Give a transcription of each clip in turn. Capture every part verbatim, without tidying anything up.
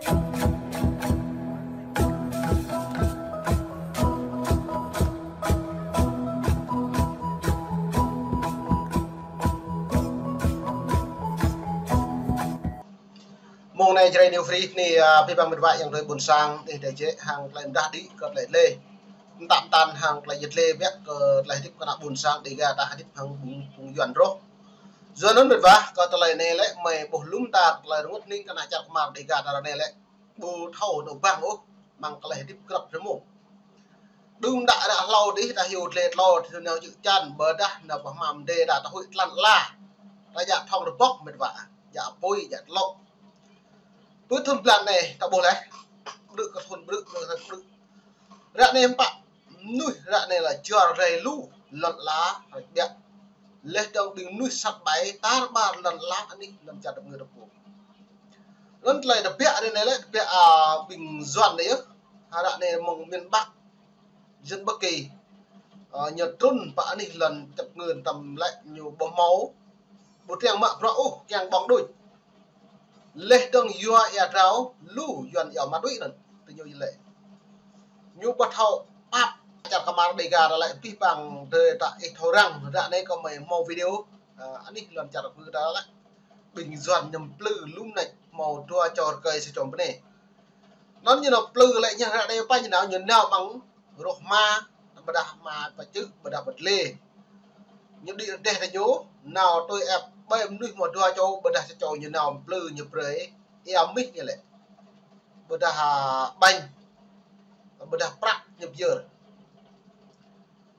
Mông anai Jrai New Free anai, a, pơpŭ mơ̆ng wă yang tui ƀôn sang, đih đe jĕ hăng tơlơi mơdah đĭ kơ tơlơi lĕ. Mơtam mơtam hăng tơlơi yet lĕ biă kơ tơlơi hơdip kơ ană ƀôn sang Dega ta hơdip hăng ƀing, ƀing Yuan rŏh. Yua anŭn mĕt wa, kơ tơlơi anai lĕ, mơi ƀuh lŏm ta tơlơi rơngot hning kơ ană čar kơmar Dega ta ră anai lĕ. Ƀu thâo nao bang ôh, mơ̆ng tơlơi hơdip grăp rơmông. Đưm đă ră hlâo đih ta hyu tlê tlô, ta hyu nao čư̆ čan, ƀơdah nao pơhmam đe đa ta huĭ tlăn la. Ta djă thŏng rơbŏk mĕt wa, djă apui, djă tlŏ. Pơ thun blan anai, ta ƀuh lĕ. Brư̆ kơ thun brư̆, brư̆ kơ thun brư̆. Ră anai pă, mơnuih ră anai lĕ čuar rai lu, lŏn ala, rai biă. Leh dong ƀing mơnuih sat ƀai, tar ƀar lŏn ala, anih lŏn čar dap ngơ dap pô. Lŏn tơlơi dap biă ră anai lĕ, dap biă, a, ƀing Yuan anai yơh. Ha ră anai mơ̆ng miền Bắc, dân Bắc Kỳ. A, ñu trŭn pơ anih lŏn čar dap ngơ tăm lĕ ñu ƀu hmâo. Ƀu triăng mă bruă ôh, kiăng ƀơ̆ng đôč. Leh dong yua ia drao, lu Yuan iâu mă đuaĭ anŭn, tơ ñu yơh lĕ. Ñu ƀu thâo pap, čar kơmar Dega ta lĕ, pih pang tơ ta ih thâo răng, ră anai kơ mơi hmâo video, a, anih lŏn čar kơ ta lĕ. Ƀing Yuan ñu plư lŏm anai, hmâo dua čô rơkơi sa čô pơnê. Anŭn ñu nao plư lĕ ñu ră anai pă ñu nao, ñu nao ƀơ̆ng rŏh hma, ƀơdah hma pơčư̆, ƀơdah pơtlê. Ñu đĭ rơdêh tơ ñu, nao tui ĕp ƀai mơnuih hmâo dua čô, ƀơdah sa čô ñu nao plư ñu brơi, ia mih ñu lĕ. Ƀơdah, a, ƀañ, ƀơdah prăk ñu pơyơr.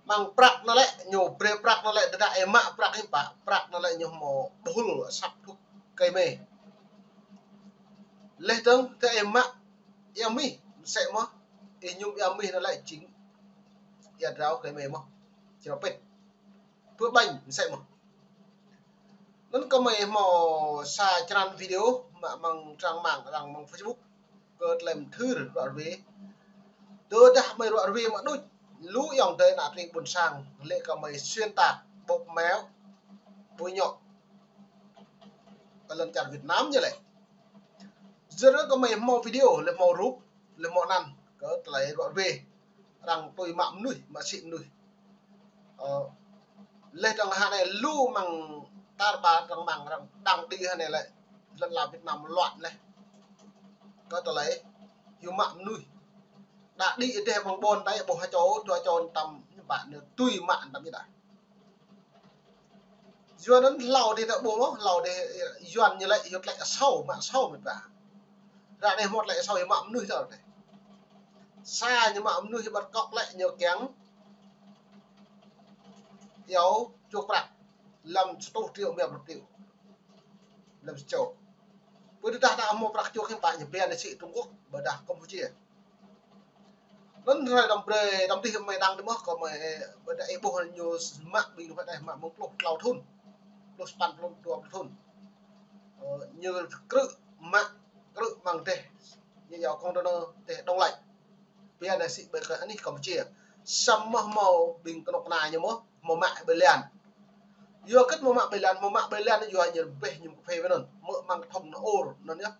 Mơ̆ng prăk anŭn lĕ, ñu brơi prăk anŭn lĕ, tơdah ih mă prăk ih pă, prăk anŭn lĕ ñu hmâo ƀuh hul asăp thŭk kơi mơi. Leh dong, tơ ih mă, ia mih, mơsĕ mơ̆n, ih ñŭm ia mih anŭn lĕ jing ia drao kơi mơi mơ̆n. Črâo pĭt. Pơ ƀañ, mơsĕ mơ̆n. Anŭn kơ mơi hmâo sa črăn video, mă mơ̆ng trang mạng, arăng mơ̆ng Facebook. Kơ tơlơi mơthưr ruă rơwe. Tơdah mơi ruă rơwe mă đôč, lu ayŏng adơi ană tring ƀôn sang, lĕ kơ mơi xuyên tạc, bóp méo, bôi nhọ. Kơ lŏn čar Việt Nam ñu lĕ. Yua anŭn kơ mơi hmâo video, lĕ hmâo rup, lĕ hmâo anăn, kơ tơlơi ruă rơwe. Arăng tui mă mơnuih, mă sĭ mơnuih. Ơ, leh dong ha anai lu mơ̆ng tar ƀar dong mơ̆ng arăng đăng đĭ ha anai lĕ lŏn ala Việt Nam loạn leh. Kơ tơlơi hyu mă mơnuih. Đa đĭ rơdêh ƀơ̆ng ƀôn ta ƀuh ha čô, dua čô tăm ñu ƀă ñu tui mă tăm ñu đa. Yua anŭn hlâo đih ta ƀuh mơ̆n, hlâo đih Yuan ñu lĕ hyu tlĕ asâo, mă asâo mĕt wa. Ră anai hmâo tlĕ asâo hyu mă mơnuih tơl đih. Sa ñu mă mơnuih hyu bắt cóc lĕ ñu kiăng iâu čuh prăk lăm sa rơtuh triệu, mia pluh triệu. Lăm sa čô. Pơ tơdah ta hmâo prăk čuh kiăng pă ñu pia nao sĭ Trung Quốc, ƀơdah Campuchia. Anŭn hrơi đăm brơi, đăm đih mơi đăng đih mơ̆n, kơ mơi, ƀơdah ih ƀuh ñu mă ƀing ñu pơdah mă mơ̆ng pluh klâo thŭn. Pluh sapăn thŭn, dua pluh thŭn. Ơ, ñu krư̆ mă, krư̆ mơ̆ng rơdêh. Ñu iâu container rơdêh Đông Lạnh. Pia nao sĭ ƀơi kơ anih Campuchia. Samơ̆ hmâo ƀing kơnuk kơna ñu mơ̆n, hmâo mă ƀơi lăn. Yua hơget hmâo mă ƀơi lăn, hmâo mă ƀơi lăn yua ñu rơbeh ñu kơphê ƀơi anŭn. Mơ̆ mơ̆ng thŏng nao ôr anŭn yơh.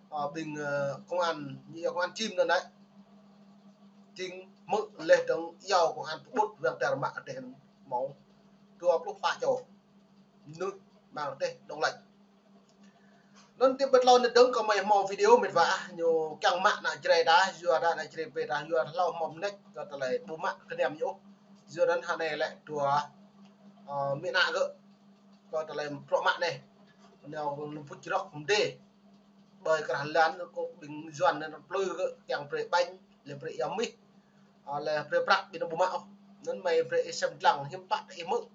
Ơ, ƀing, ơ, công an, ñu iâu công an čim anŭn đơi. Jing mơ̆ leh dong iâu công an pơƀut wang dar mă rơdêh anŭn hmâo dua pluh pă čô. Mơnuih mơ̆ng rơdêh Đông Lạnh. Anŭn tip ƀơi tlâo anai dong kơ mơi hmâo video mĕt wa, ñu kiăng mă ană Jrai ta, yua ta ană Jrai pơ ta, yua hlâo hmâo mơneč kơ tơlơi ƀu mă kơnăm ñu ôh. Yua anŭn ha anai lĕ dua, ơ, mĭ ană gơ̆ kơ tơlơi bruă mă anai. Nao lŏm pŭč rŏk mơdê. Ƀơi krah lăn kơ ƀing Yuan anŭn plư gơ̆ kiăng brơi ƀañ, lĕ brơi ia mih. Ơ, lĕ brơi prăk ƀing anŭn ƀu mă ôh. Anŭn mơi brơi ih sem lăng hiư̆m pă ih hmư̆.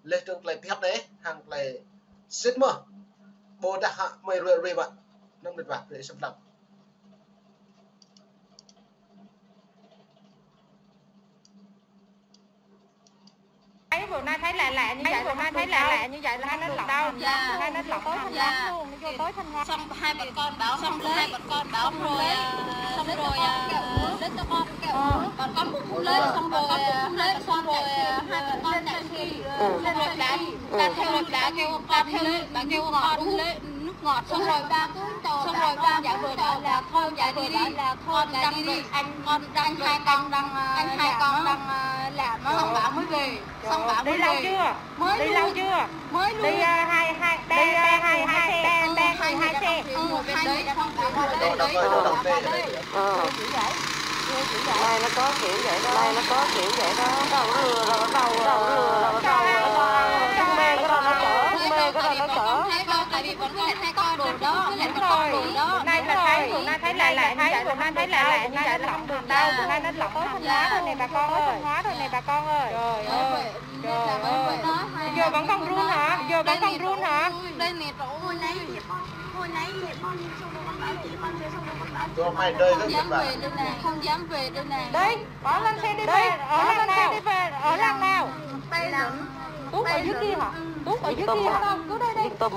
Leh dong tơlơi pơhiăp anai, hăng tơlơi sĭt mơ̆n. Ƀôdah hă mơi ruai ruai mă. Anŭn mĕt wa brơi ih sem lăng. Ấy, bữa nay thấy lạ lạ như vậy, bữa nay thấy lạ lạ như vậy là hai nó lỏng đầu, hai nó lỏng tham gia. Vô tới tham gia. Xong hai bọn con báo, xong hai bọn con báo rồi, à, xong rồi, à, lết cho con kẹo mút. Bọn con cũng không lấy, xong rồi, à, hai bọn con chạy đi, à, hai bọn con chạy đi. Xong rồi bà, bà theo, bà kêu con đi, bà kêu con đi. Xong rồi ba, xong rồi ba giả vờ bảo là thôi, giả đi đi, con giả đi đi, anh, con đang đợi, anh hai con đang, anh hai con đang, à, làm á. Xong bảo mới về, xong bảo mới về. Đi lâu chưa? Mới đi lui. Lâu chưa? Mới lui. Đi, à, hai, hai, đi, à, hai, hai xe, đi, hai xe. Ừ, hai xe, xong rồi ngồi bên đấy. Ờ. Này nó có kiểu vậy đó, này nó có kiểu vậy đó. Đầu lừa rồi, đầu lừa rồi, đầu lừa rồi, đầu lừa. Mê cái đó nó chở, mê cái đó nó chở. Hai con, tại vì bọn con hai con đồ đó, hai con đồ đó. Hôm nay là thấy, hôm nay thấy lại lại như vậy, hôm nay thấy lại lại như vậy là không được đâu, hôm nay nó lỏng hành lá rồi nè bà con ơi. Hóa rồi nè bà con ơi. Trời ơi. Trời ơi. Giờ vẫn còn run hả? Giờ vẫn còn run hả? Đây nè, trời ơi. Hồi nãy thì con, hồi nãy thì con, xong rồi con báo chị, con về xong rồi con báo chị. Cho mày đời không dám về đâu nè, không dám về đâu nè. Đây, có lăn xe đi về, ở lăng nào? Ở lăng nào? Tây lắm. Tú ở dưới kia hả? Tú ở dưới kia hả? Cứ đây đây. Cứ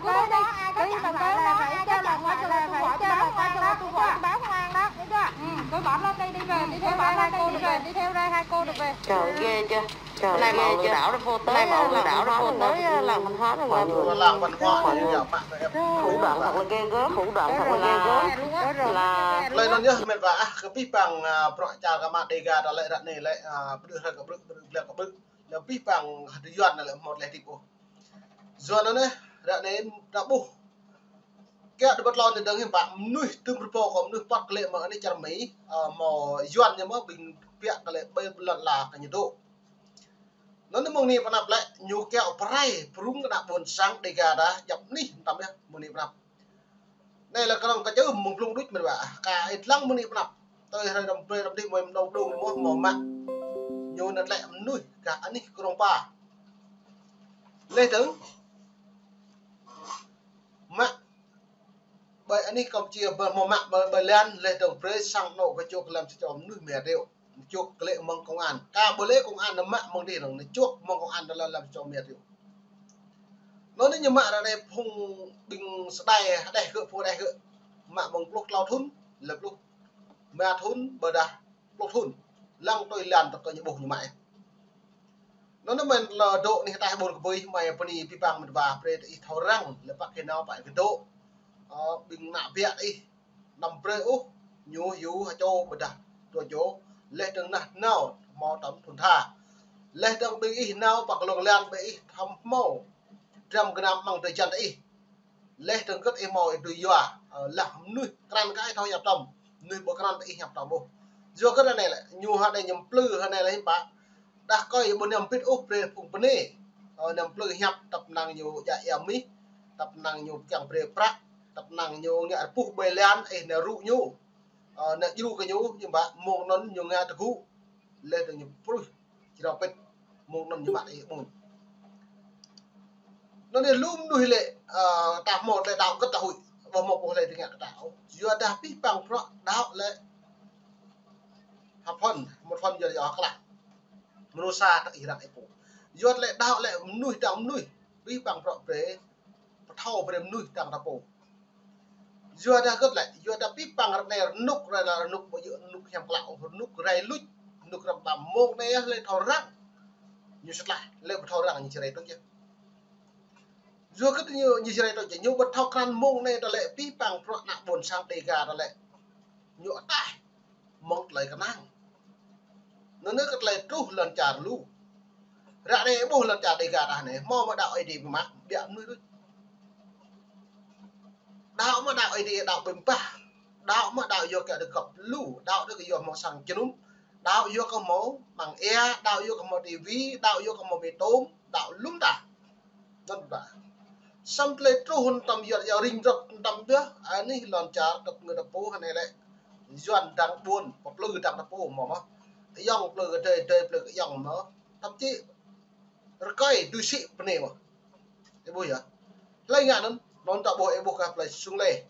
đây đây. Ai có gì mà phải là phải cho là phải cho là tôi gọi cho báo công an đó. Tôi gọi cho báo công an đó. Nghe chưa? Ừ, tôi bảo lên đây đi về, đi theo báo lên đây đi về, đi theo đây hai cô đi về. Trời, ghê chưa? Cái này mà lừa đảo nó vô tới, cái này mà lừa đảo nó vô tới làng văn hóa nó làm. Làng văn hóa như vậy mà. Thủ đoạn thật là ghê gớm, thủ đoạn thật là ghê gớm. Là lơi anŭn yơh, mĕt wa ah, kơ abih bang, ah, bruă čar kơ mă Dega ta lĕ ră anai lĕ, ah, pơđŭ hrơi kơ pơđŭ, pơđŭ blan kơ pơđŭ. Lĕ abih bang hơdôm Yuan lĕ hmâo tơlơi hơdip ôh. Yuan anŭn yơh, ră anai ta ƀuh. Kiăo dơ̆ng pơ tlôn anai dơ̆ng hiư̆m pă, mơnuih tŭm rơbâo kơ mơnuih pŏt kơ lĕ mơ̆ng anai čar Mi, ah, hmâo Yuan ñu mơ̆ ƀing kiăo kơ lĕ ƀơi lŏn ala kơ ñu dŏ. Anŭn mơ̆ng anai pơ anăp lĕ, ñu kiăo pơrai, pơrŭng kơ ană ƀôn sang Dega ta, djăp anih tăm yơh, mơ̆ng anai pơ anăp. Anai lĕ kơnơ̆ng kơ čưm mơ̆ng blung đôč mĕt wa. Kơ ih lăng mơ̆ng anai pơ anăp. Tui hrơi răm brơi răm đih mơ̆ng mơnâu đông mơ̆ hmâo mă. Ñu anŭn lĕ mơnuih gah anih Krông Pa. Leh dơ̆ng. Mă. Ƀơi anih Kampuchia ƀơi hmâo mă ƀơi, ƀơi lăn leh dơ̆ng brơi sang anŏ kơ čŏk lăm sa čô mơnuih mia rơ̆. Čŏk kơ lĕ mơ̆ng công an. Kơ ƀơi lĕ công an anŭn mă mơ̆ng đih anŭn, čŏk mơ̆ng công an anŭn lăm sa čô mia rơ̆. Anŭn anai ñu mă ră anai phung ƀing sơdai hơđeh gơ̆, phung hơđeh gơ̆. Mă mơ̆ng pluh klâo thŭn, lĕ pluh rơma thŭn, ƀôdah pluh thŭn. Lăng tui lăn tơkơ ñu ƀuh ñu mă. Anŭn anai mơ̆n lĕ dŏ anih ataih ƀôn kơ ƀơi, mơ̆ bơni abih bang mĕt wa brơi tơ ih thâo răng, lĕ pă kơ nao pă kơ dŏ. Ơ, ƀing ană biă ih. Anăm brơi ôh, ñu hyu ha čô ƀôdah dua čô, leh dơ̆ng nah nao hmâo tơm thŭn tha. Leh dơ̆ng ƀing ih nao pă kơ lông lăn ƀing ih thâo hmâo dram gơnam amăng drơi jăn ih. Leh dơ̆ng hơgĕt ih hmâo ih dưi yua, ơ, lah mơnuih krăn kơ ih thâo hiăp tơm, mơnuih ƀu krăn ih hiăp tơm ôh. Yua hơgĕt ră anai lĕ, ñu hă anai ñu plư hă anai lĕ hiư̆m pă. Đah kơi ƀu năm pit ôh brơi phung bơnai. Ơ, năm plư hiăp tăp năng ñu djă ia mih, tăp năng ñu kiăng brơi prăk, tăp năng ñu ngă rơpuh ƀơi lăn, ih nao rŭ ñu. Ơ, nao djru kơ ñu, ñu ƀă mơ̆ng anŭn ñu ngă tơgŭ. Leh dơ̆ng ñu pruih, jrao pĭt, mơ̆ng anŭn ñu mă ih ƀuñ. Anŭn anai lu mơnuih lĕ, ơ, ta hmâo tơlơi đaŏ hơgĕt ta huĭ, ƀu hmâo ƀuh tơlơi tơngia kơ ta ôh. Yua dah abih bang bruă đaŏ lĕ ha phŏn, một phần yua yua klah. Mơnuih sa ta ih răng ih pô. Yua lĕ đaŏ lĕ mơnuih dang mơnuih. Abih bang bruă brơi, pơthâo brơi mơnuih dang ta pô. Yua dah hơgĕt lĕ, yua dah abih bang ră anai rơnŭk rai lĕ rơnŭk ƀu djơ̆ rơnŭk hiam klă ôh, rơnŭk rai luč, rơnŭk răm ƀăm mơ̆ng anai lĕ thâo răng. Ñu sơtlah, lĕ ƀu thâo răng ñu čơrai tŭ yơh. Yua hơgĕt ñu, ñu čơrai tŭ yơh, ñu ƀu thâo krăn mơ̆ng anai ta lĕ abih bang bruă ană ƀôn sang Dega ta lĕ. Ñu ataih. Mơ̆ng tơlơi kơnang. Anŭn anai kơ tơlơi truh lŏn čar lu. Ră anai ƀuh lŏn čar Dega ta anai, hmâo mă đaŏ Ơi Adai biă mă, biă mơnuih đôč. Đaŏ mă đaŏ Ơi Adai, đaŏ biă mă. Đaŏ mă đaŏ yua kơ đa găp lu, đaŏ đa kơ yua hmâo sang jơnum, đaŏ yua kơ hmâo măng ia, đaŏ yua kơ hmâo tivi, đaŏ yua kơ hmâo bê tông, đaŏ lum ta. Anŭn ƀă. Samơ̆ tơlơi truh anŭn tăm yua yua ring rơ̆k anŭn tăm yơh, anih lŏn čar tơp ngơ tơpô hă anai lĕ. Yuan dang ƀuôn, pơplư dang tơpô mơ̆ mơ̆. Ayŏng plư kơ adơi, adơi plư kơ ayŏng mơ̆. Tăm či rơkơi tui sĭ bơnai mơ̆. Ih ƀuh yơh. Hlơi ngă anŭn, anŭn ta ƀuh ih ƀuh kơ plơi Sung Lê.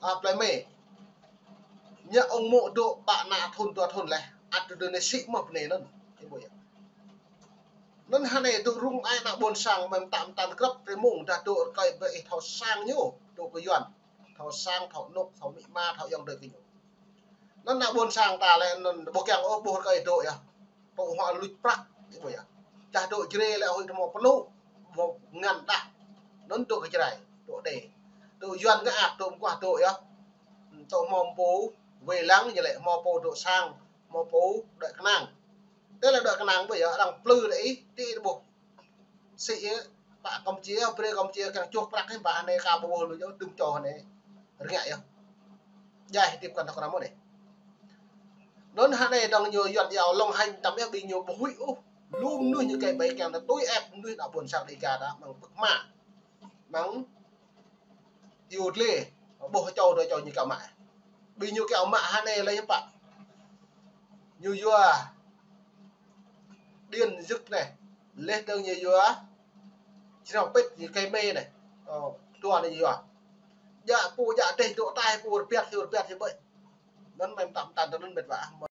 A, plơi Mê. Ñu ung mô̆ dŏ pă ană thŭn dua thŭn leh. Ăt tơdơi anai sĭ mơ̆ bơnai anŭn. Ih ƀuh yơh. Anŭn hă anai dŏ rŭng ai ană ƀôn sang mơ̆n tam tan krăp rơmung dah dŏ rơkơi ƀơi ih thâo sang ñu. Dŏ kơ Yuan. Thâo sang, thâo anŏ, thâo amĭ ama, thâo ayŏng adơi kơ ñu. Anŭn ană ƀôn sang ta lĕ anŭn ƀu kiăng ôh ƀuh rơkơi dŏ yơh. Tŭ hua luč prăk, ih ƀuh yơh. Čah dŏ Jrai lĕ huĭ tơ hmâo pơnŭ, hmâo ngăn đah. Anŭn dŏ kơ Jrai, dŏ đe. Tŭ Yuan ngă ăt, tŭ mơguah tŭ yơh. Tŭ hmâo pô wai lăng, ñu lĕ hmâo pô dŏ sang, hmâo pô đuaĭ kơnang. Tơlơi đuaĭ kơnang ƀơi yơh, arăng plư lĕ ih, ti ƀuh. Sĭ yơh, pă Campuchia, brơi Campuchia, kiăng čuh prăk ih, pă anai ka ƀuh lu yơh, tŭm čô anai. Rơngiă yơh. Djai hơdip kăn thâo kơ răm mơ̆n anai. Anŭn hơnai dong ñu Yuan iâu lŏng hanh tăm yơh ƀing ñu ƀu huĭ ôh. Lu mơnuih ñu kơ ƀai kiăng tui ĕp mơnuih ană ƀôn sang Dêga ta mơ̆ng pơk hmua. Mơ̆ng iâu dlê, ƀuh čô dua čô ñu kiăng mă. Ƀing ñu kiăng mă hơnai lĕ pă. Ñu yua điện giật anai. Leh dơ̆ng ñu yua. Črâo pĭt ñu kơ mê anai. Ơ, tua anai ñu yua. Djă pô djă dêh dŏ tai pô rơpiăt, rơpiăt ƀơi. Anŭn mơ̆n tăm tăn anŭn mĕt wa.